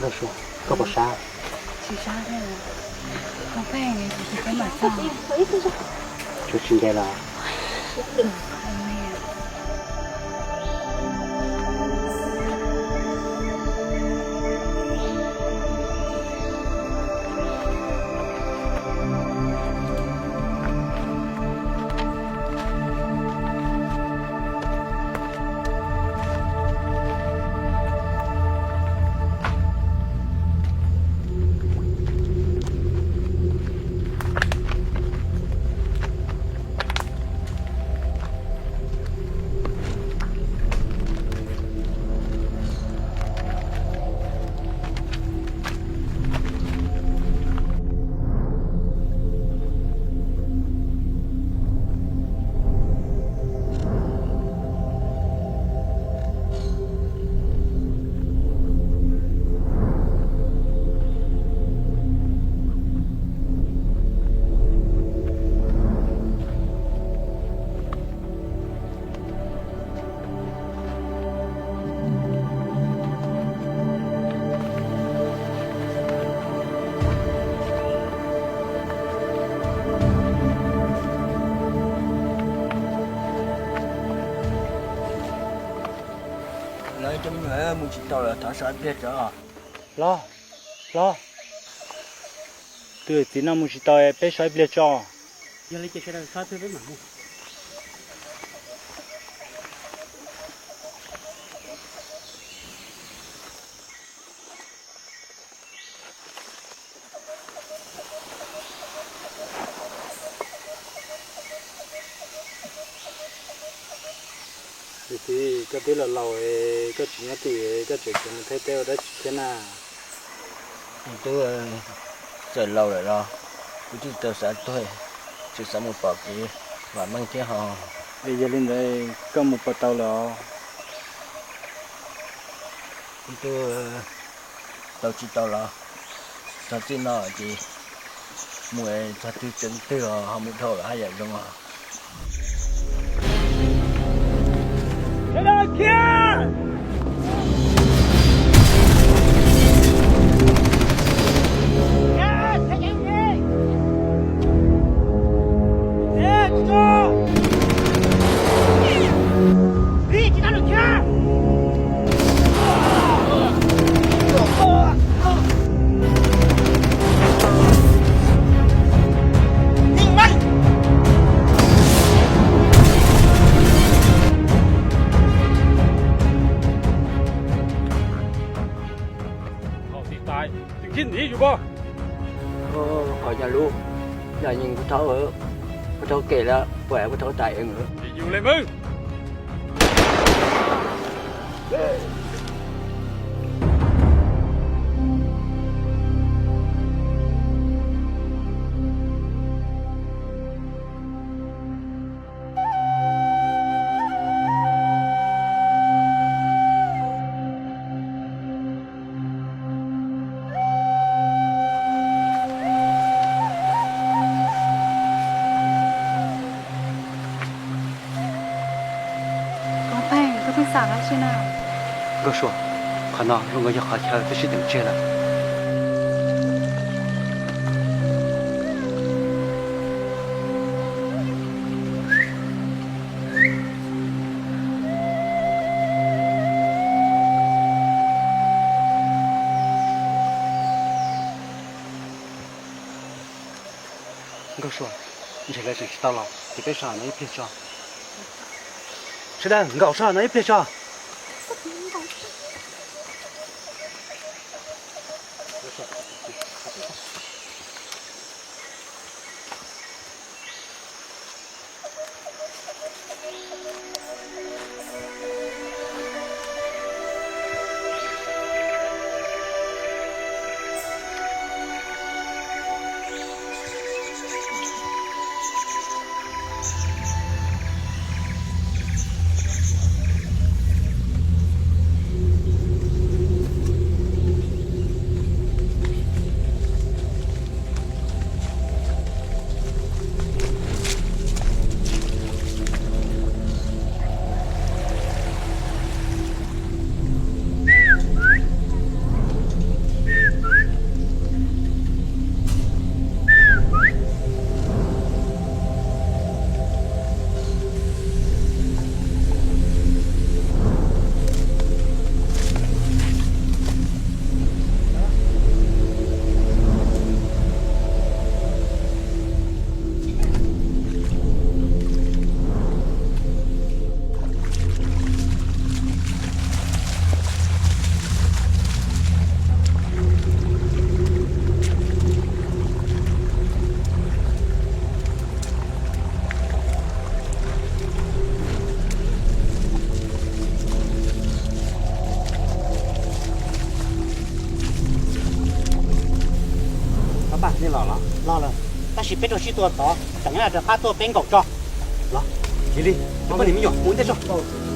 Nkauj Suav, koj puas sab? Tsis sab thiab. Koj pheej, tsis peb mam txog. Tsuas tsis ntev los? Lawv cov me nyuam mus tsis tau lawm, thov so ib pliag tso. Hlob, hlob, tus txiv no mus tsis tau, peb so ib pliag tso. Yog li ces sawv daws so twg peb mam mus. Txiv, koj twb laus laus, koj tsis nyob tim, koj tseem khiav mus Thaib teb ua dab tsi thiab na? Kuv twb txawm laus lawm los kuv twb tsis tau xav tuag, tseem xav mus pom kev vam meej thiab ho. Es yog li ntawd koj mus puas tau lawm os? Kuv twb tau tsis tau los, txog txij no ces mus txog twg tseem twg ho mus dhau lawm haj yam zoo os. Qhov tiv tais, twb khib ntiv yus ko. Qhov nyuag lub, yog yeej pub thaub, pub thaub kev lawm, puas pub thaub tais yus le mog. Koj pheej, koj pheej xav dab tsi na? Nkauj Suav, qhov no zoo nkaus yog qhov chaw twb sib teem tseg lawm. Nkauj Suav, ntshe lawv tseem tsis tau los, ces peb so no ib pliag tso. Sawv daws nkaum so no ib pliag tso. Los los los lawm, tab sis peb rau sib tua tod, tseem nyob rov qab tuaj peb nkaum tso. Los, cia li, poj niam me nyuam mus ua ntej tso.